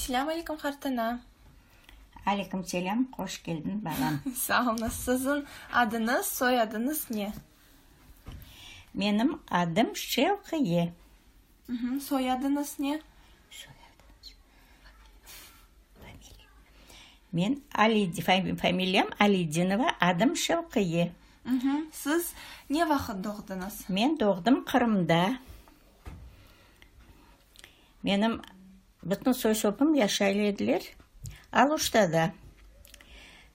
Selâm aleyküm, qartana. Aleyküm selâm, hoş keldiñ, balam. Sağ oluñız. Siziñ adıñız, soyadıñız ne? Menim adım Şevqiye. Soyadıñız ne? Soyadıñız, familiya. Men familiyam Alidinova, adım Şevqiye. Siz ne vaqıt doğdıñız? Men doğdım Qırımda. Menim bütün soy-sopum yaşay ediler Aluştada.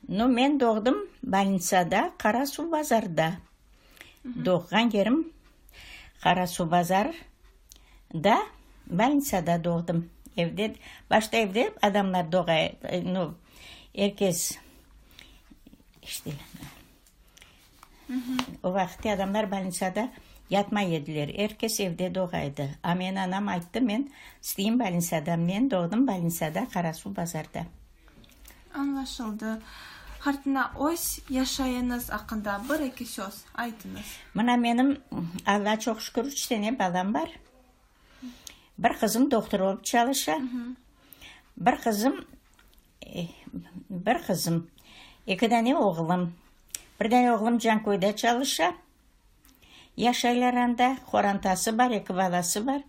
No, men doğdım bolnitsada, Qarasuvbazarda. Doğğan yerim Qarasuvbazarda, bolnitsada doğdım. Evde, başta evde adamlar doğa, no, er kes, işte. O vaqıtte adamlar bolnitsada yatmay ediler, er kes evde doğa edi. A meni anam ayttı, men isteyim bolnitsada. Men doğdım bolnitsada, Qarasuvbazarda. Añlaşıldı. Qartana, öz yaşayıñız aqqında bir-eki söz aytıñız. Mına menim, Alla çoq şükür, üç tane balam bar. Bir qızım dohtur olıp çalışa. Bir qızım Bir qızım, eki dane oğlum. Bir dane oğlum Canköyde çalışa. Yaşaylar anda, qorantası bar, eki balası bar.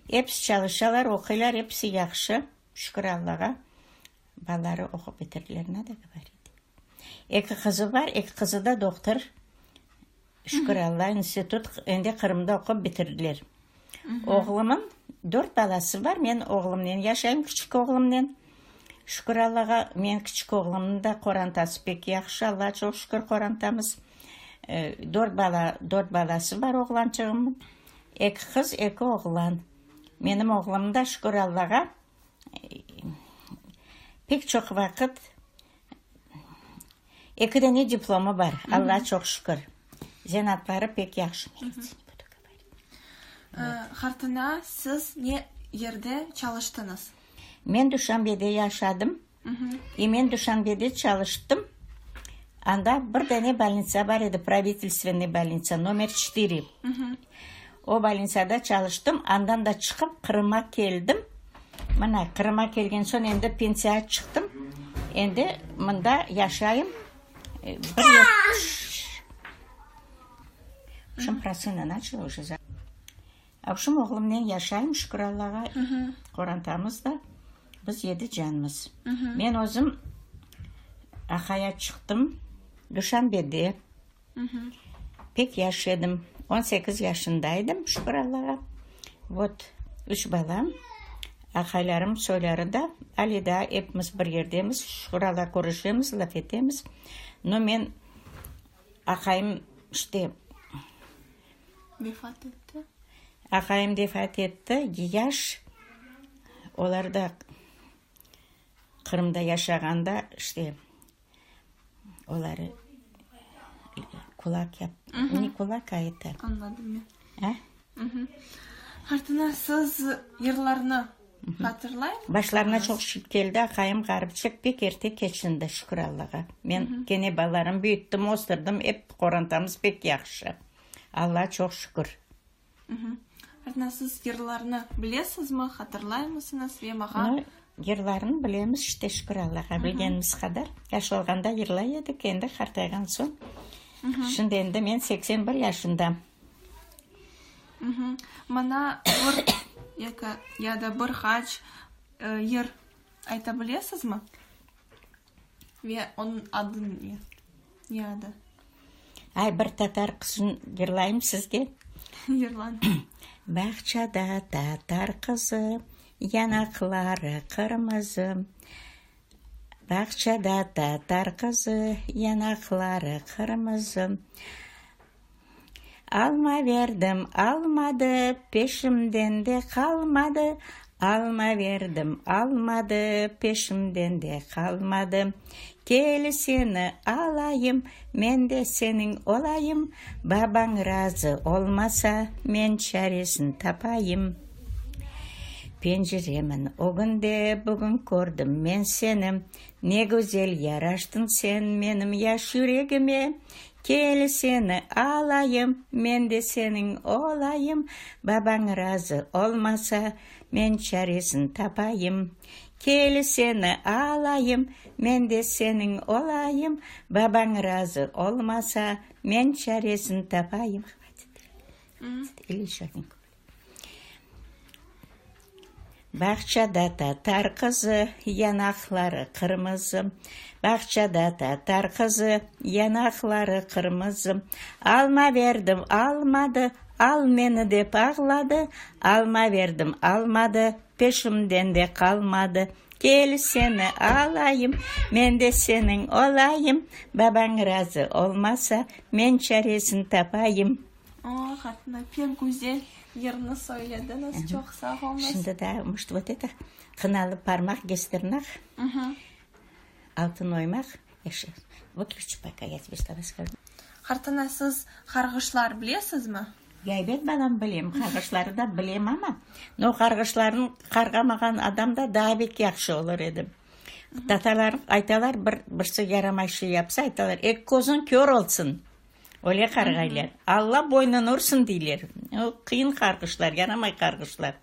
Episi çalışalar, oquylar, episi yahşı, şükür Allağa. Balaları oqup bitirdiler, nado govorit. Eki qızı bar, eki qızı da dohtur. Şükür Alla, institut endi Qırımda oqup bitirdiler. Oğlumın dört balası bar, men oğlumnen yaşayım, kiçik oğlumnen. Şükür Allağa, men kiçik oğlumnıñ da qorantası pek yahşı, Allağa çoq şükür qorantamız. Dört bala, dört balası bar oğlançığımnıñ, eki qız, eki oğlan. Menim oğlum da, şükür Allağa, pek çoq vaqıt Eki dane diplomı bar, Allağa çoq şükür. Zenaatları pek yahşı. Qartana, siz ne yerde çalıştıñız? Men Duşanbede yaşadım. İ men Duşanbede çalıştım. Anda bir dane bolnitsa bar edi, pravitelstvenniy bolnitsa, nomer çetiri. O bolnitsada çalıştım, andan da çıqıp Qırımğa keldim. Mına, Qırımğa kelgen soñ endi pensiyağa çıqtım. Endi mında yaşayım. Bir yıl. Vobşem, pro sına načala uje. Vobşem, oğlumnen yaşayım, şükür Allağa, qorantamız da. Biz yedi canmız. Men özüm aqaya çıqtım Duşanbede. Pek yaş edim, on sekiz yaşında edim, şükür Allağa. Vot, üç balam, aqaylarım, soyları da, ale daa epimiz bir yerdemiz, şükür Allağa, körüşemiz, laf etemiz. No, men aqayım, işte. Vefat etti. Aqayım vefat etti, yaş, olar da Qırımda yaşağanda, işte. Olar kulak yap, ne kulak, a eto. Añladım men. A? Qartana, siz yırlarnı hatırlaymısıñız? Başlarına çoq şey keldi, aqayım ğaripçik pek erte keçindi, şükür Allağa. Men kene balalarımnı büyüttim, östürdim, ep qorantamız pek yahşı. Allağa çoq şükür. Qartana, siz yırlarnı bilesizmi, hatırlaymısıñız ve maña. No, yırlarnı bilemiz, işte, şükür Allağa, bilgenimiz qadar. Yaş olğanda yırlay edik, endi qartayğan soñ. Şimdi endi men 81 yaşındam. Maña bir, eki ya da bir qaç yır ayta bilesizmi? Ve onıñ adı ne? Ne adı? Ay, bir tatar qızın yırlayım sizge. Yırlañ. Bağçada tatar qızı, yanaqları qırmızı. Bağçada tatar qızı, yanaqları qırmızı. Alma berdim, almadı, peşimden de qalmadı, Alma berdim, almadı, peşimden de qalmadı. Kel seni alayım, men de seniñ olayım, Babañ razı olmasa, men çaresin tapayım. Penceremiñ ögünde bugün kördim men seni, Ne güzel yaraştıñ sen menim yaş yüregime. Kel seni alayım, men de seniñ olayım, Babañ razı olmasa, men çaresin tapayım. Kel seni alayım, men de seniñ olayım, Babañ razı olmasa, men çaresin tapayım. Hvatit. Ili еще один куплет. Bağçada tatar qızı, yanaqları qırmızı. Bağçada tatar qızı, yanaqları qırmızı. Alma berdim, almadı, al meni dep ağladı. Alma berdim, almadı, peşimden de qalmadı. Kel seni alayım, men de seniñ olayım. Babañ razı olmasa, men çaresin tapayım. O, qartana, pek güzel yırnı söylediñiz, çoq sağ oluñız. Şimdi daa, может, вот это, Qınalı parmaq, gez tırnaq, altın oymaq, Выключи пока, я тебе слова скажу. Qartana, siz qarğışlar bilesizmi? Ya ebet, balam, bilem, qarğışları da bilem, amma, no, qarğışlarnı qarğamağan adam da daa bek yahşı olur edi. Tatarlar aytalar, bir, birisi yaramay şey yapsa, aytalar, eki közüñ kör olsun. Öyle qarğaylar. Alla boynunı ursın, deyler. O, qıyın qarğışlar, yaramay qarğışlar.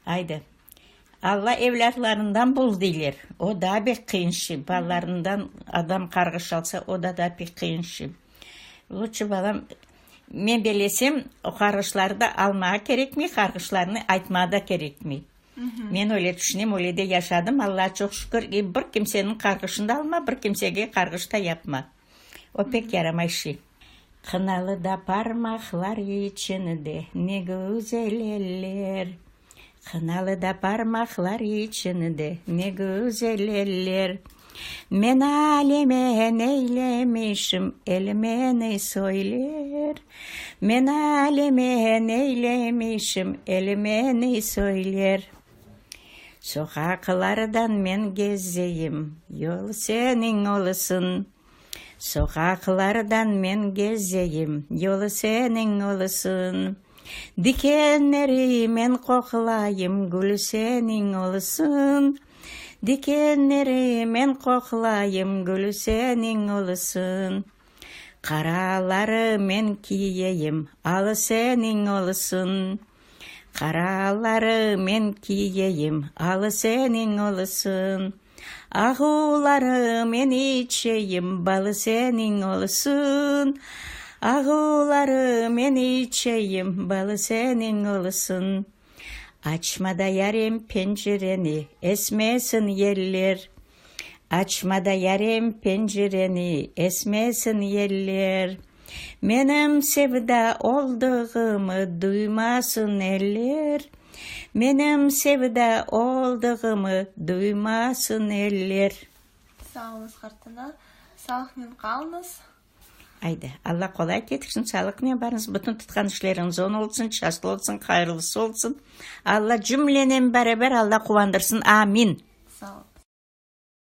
Aydı, Alla evlâtlarından bul, deyler. O daa bek qıyın şey. Balalarından adam qarğış alsa, o da daa pek qıyın şey. Lutçı, balam, men belesem, o qarğışları da almağa kerekmey, qarğışlarnı aytmağa da kerekmey. Men öyle tüşünem, öyle de yaşadım, Allağa çoq şükür, bir kimseniñ qarğışını da alma, bir kimsege qarğış da yapma. O pek yaramay şey. Qınalı da parmaqlar içinde ne güzel eller. Qınalı da parmaqlar içinde ne güzel eller. Men aleme neylemişim, el meni söyler. Men aleme neylemişim, el meni söyler. Soqaqlardan men gezeyim, yol seniñ olsun. Soqaqlardan men gezeyim, yol seniñ olsun. Dikenleri men qoqlayım, gül seniñ olsun. Dikenleri men qoqlayım, gül seniñ olsun. Qaraları men kiyeyim, al seniñ olsun. Qaraları men kiyeyim, al seniñ olsun. Ağuları men içeyim, bal seniñ olsun. Ağuları men içeyim, bal seniñ olsun. Açma da yarem pencereni, esmesin yeller. Açma da yarem pencereni, esmesin yeller. Menim sevda oldığımı duymasın eller. Menim sevda oldığımı duymasın eller. Sağ oluñız, qartana. Sağlıqnen qalıñız. Aydı, Alla qolay ketirsin, sağlıqnen barıñız, bütün tutqan işleriñiz oñ olsun, şanslı olsun, hayırlısı olsun. Alla cümlenen beraber Alla quvandırsın. Amin. Sağ oluñız.